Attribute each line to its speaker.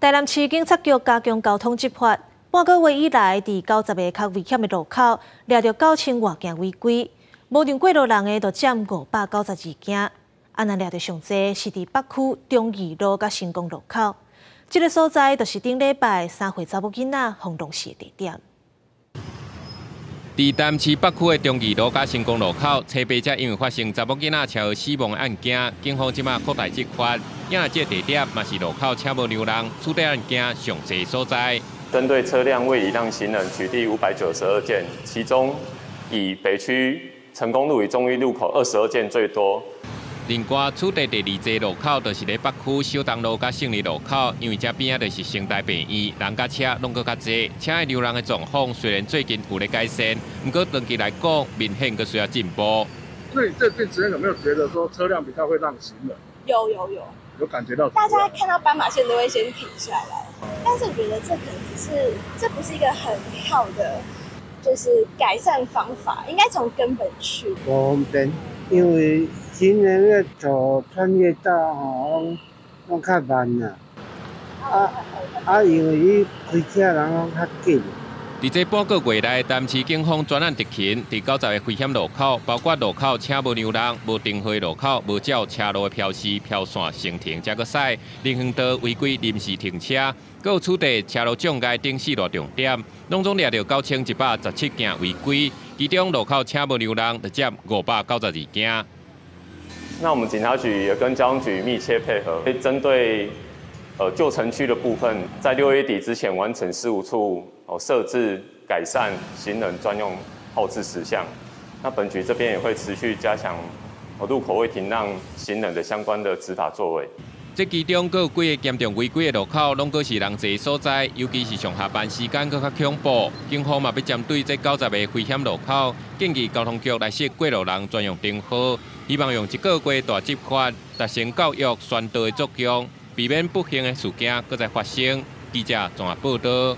Speaker 1: 台南市警察局加強交通執法，半個月以來，佇90個較危險的路口，掠著9000外件違規，無讓過路人的就佔592件。啊，若掠著上濟是佇北區忠義路佮成功路口，這个所在就是頂禮拜三歲查某囡仔予弄死的地點。
Speaker 2: 佇台南市北區的忠義路佮成功路口，初八才因為發生查某囡仔車禍死亡的案件，警方這馬擴大執法。因為這個地點嘛是路口車無讓人，取締案件上濟所在。
Speaker 3: 針對車輛未禮讓行人取締592件，其中以北區成功路與忠義路口22件最多。
Speaker 2: 另外，取締第二濟路口就是佇北區小東路佮勝利路口，因為這邊仔就是成大病院，人佮車攏閣較濟，車會讓人的狀況雖然最近有咧改善，毋過長期來講，明顯閣需要進步。
Speaker 4: 那你這段時間有沒有覺得說車輛比較會讓行人？
Speaker 5: 有有有，
Speaker 4: 有感覺到。
Speaker 5: 大家看到斑馬線都會先停下來，但是我覺得這可能只是，這不是一個很好的，就是改善方法，應該從根本去。
Speaker 6: 無方便，因為行人咧走穿越道吼，攏攏較慢啦。啊啊，因為伊開車人攏較緊。
Speaker 2: 佇這半個月內，台南市警方專案執勤，佇九十个危險路口，包括路口車無讓人、無燈號路口、無照車路的標示、標線先停才閣駛、人行道違規臨時停車，閣有取締車路障礙等四大重點，攏總掠著9117件違規，其中路口車無讓人就佔592件。
Speaker 3: 那我們警察局也跟交通局密切配合，針對舊城區的部分，在6月底之前完成15處設置改善行人專用號誌十項。那本局這邊也會持續加強路口未停讓行人的相關的執法作為。
Speaker 2: 這其中閣有幾个嚴重違規的路口，攏閣是人濟所在，尤其是上下班時間閣較恐怖。警方嘛欲針對這九十个危險路口，建議交通局來設過路人專用燈號，希望用一個月大執法，達成教育宣導的作用，避免不幸的事件閣再發生。記者綜合報導。